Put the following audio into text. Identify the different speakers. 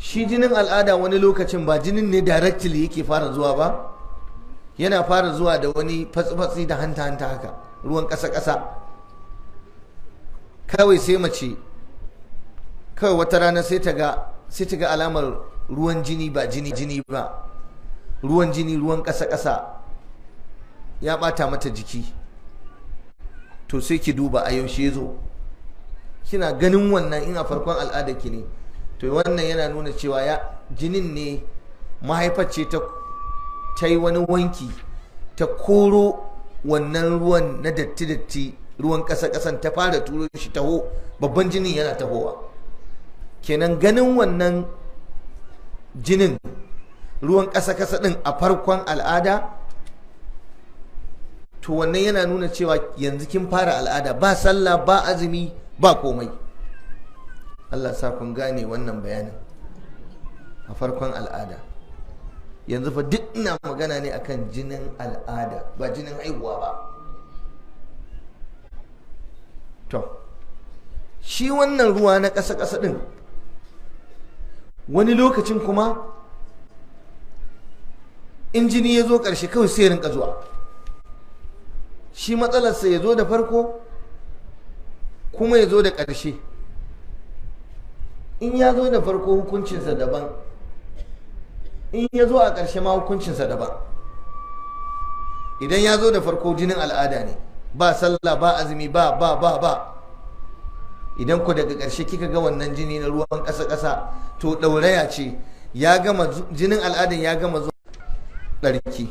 Speaker 1: Shi jinin al'ada wani lokacin ba jinin ne directly yake fara zuwa ba, yana fara zuwa da wani fatsi-fatsi da hanta-hanta haka, ruwan ƙasa-ƙasa. Kawai sai mace kawai wata rana sai ta ga alamar ruwan jini, ba jini jini ba, ruwan jini, ruwan ƙasa-ƙasa ya ɓata mata jiki. To sai ki duba a yaushe ya zo. Kina ganin wannan, in a farkon al'ada ki ne, to wannan yana nuna cewa ya jinin ne, mahaifar ce ta yi wani wanki, ta koro wannan ruwan na datti-datti, ruwan ƙasa-ƙasan, ta fara turo shi taho, babban jinin yana tahowa. Kenan ganin wannan jinin ruwan ƙasa-ƙasa ɗin a farkon al'ada, to wannan yana nuna cewa yanzu kin fara al'ada, ba sallah, ba azumi, ba komai. Allah sa kun gane wannan bayanin. A farkon al'ada, yanzu fa duk ina magana ne akan jinin al'ada, ba jinin haihuwa ba. To shi wannan ruwa na ƙasa-ƙasa ɗin, wani lokacin kuma in jini ya zo ƙarshe kawai sai rinka zuwa. Shi matsalarsa ya zo da farko kuma ya zo da ƙarshe. In ya zo da farko, hukuncinsa daban. In ya zo a ƙarshe ma, hukuncinsa daban. Idan ya zo da farko, jinin al'ada ne, ba sallah, ba azumi, ba ba ba ba. Idan ku daga ƙarshe kika ga wannan jini na ruwan ƙasa-ƙasa, to ɗauraya ce, ya gama jinin al'adan, ya gama zuwa ɗarki.